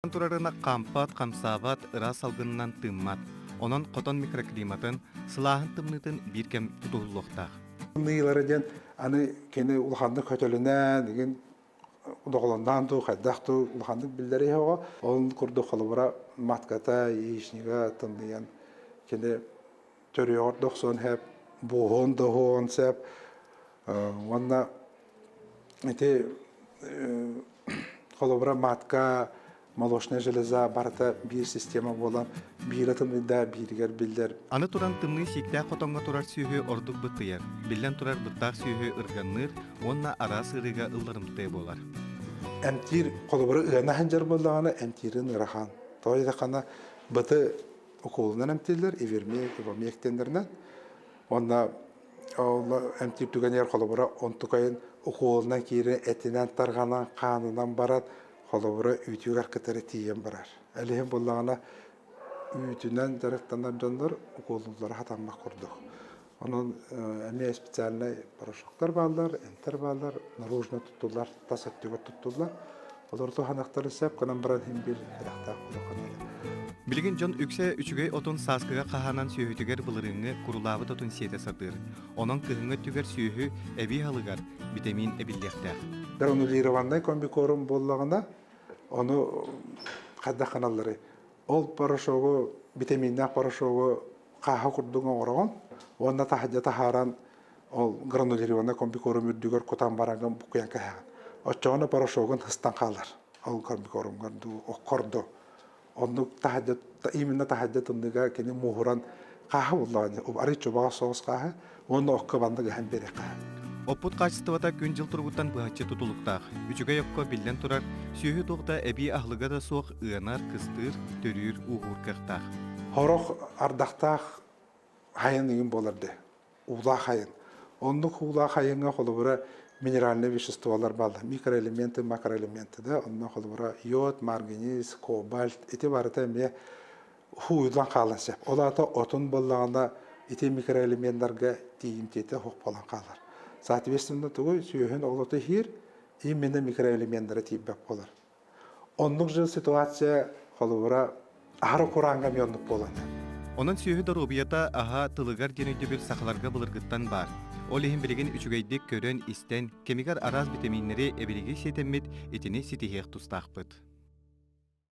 Турарына хаампат, хамсаабат, ыраас салгынынан тыыммат. Онон хотон микроклиматын, сылааһын тымныытын биир кэм тутуһуллуохтаах. Тымныылара диэн аны кини улаханнык хөтөлүнэн, игин доҕолонноон дуу, хайдах дуу улаханнык биллэр иһэ оҕо. Ол курдук холобура матката, яичнига тымныйан кини төрүөҕэр да охсуон сөп, буоһуон да уһуон сөп. Уонна ити холобура матка, молочная железа барыта биир система буолан биирэ тымныйда бииригэр биллэр. Аны туран тымныы сииктээх хотоҥҥо турар сүөһү ордук быттыйар. Биллэн турар быттаах сүөһү ырганныыр уонна араас ыарыыга ылларымтыа буолар. Эмтиир холобура ыана сылдьар буоллаҕына эмтиирин ыарахан. Тоҕо диэтэххинэ быты укуолунан эмтииллэр, ивермек, ивамек диэннэринэн. Уонна ол эмтиир түгэнигэр холобура онтукайын укуолунан киирэн этинэн тарҕанан, хаанынан баран холобура үүтүгэр кытары тиийэн барар. Ол иһин буоллаҕына үүтүнэн дьарыктанар дьоннор укуолууллара хатаммат курдук. Онон эмиэ специальнай порошоктар бааллар, эмтэр бааллар, наружно туттуллар, тас өттүгэр туттуллар. Олор туһаныахтарын сөп гынан баран иһин биир сэрэхтээх улахан үлэ. Билигин дьон үксэ үчүгэй отун сааскыга хаһаанан сүөһүтүгэр былырыыҥҥы курулаабыт отун сиэтэ сатыыр. Онон кыһыҥҥы өттүгэр сүөһү эбии аһылыгар битэмиин эбиллиэхтээх. Гранулированнай комбикорм буоллаҕына, ону хайдах гыналларый? Ол порошогу, битэмииннээх порошогу хааһы курдук оҥороҕун уонна таһырдьа таһааран ол гранулированнай комбикорм үрдүгэр кутан бараҥҥын буккуйан кэһэҕин. Оччоҕуна порошогун ыстан хаалар. Ол комбикормҥар дуу, оккор дуу. Оннук таһырдьа именно таһырдьа тымныыга кини мууһуран хааһы буллаҕын арый чубаҕа соҕус хааһы уонна окко баннык ыһан биэриэххэ. Оппут хаачыстыбата күн-дьыл туругуттан быһаччы тутулуктаах. Үчүгэй окко биллэн турар, сүөһү туох да эбии аһылыга да суох ыанар, кыстыыр, төрүүр, ууһуур кыахтаах. Сорох ардахтаах хайын ыйын буолар дии. Уулаах айын. Оннук уулаах айыҥҥа холобура минеральнай веществолар бааллар. Микроэлементы, макроэлементы да. Онно холобура йод, марганец, кобальт ити барыта эмиэ хууйуллан хаалан сөп. Ол аата отун буоллаҕына ити микроэлеменнарга тиийимтиэтэ суох буолан хаалар. Соответственно тугуй сүөһүн олото иһиир именно микроэлеменнара тиийбэт буолар. Оннук же ситуация холобура аһара курааҥҥа эмиэ оннук буолан. Онон сүөһү доруобуйата аһа тылыгар диэн өйдөбүл сахаларга былыргыттан баар. Ол иһин билигин үчүгэйдик көрөн-истэн, кэмигэр араас битэмииннэри эбилиги сиэтэммит итини ситиһиэх тустаахпыт.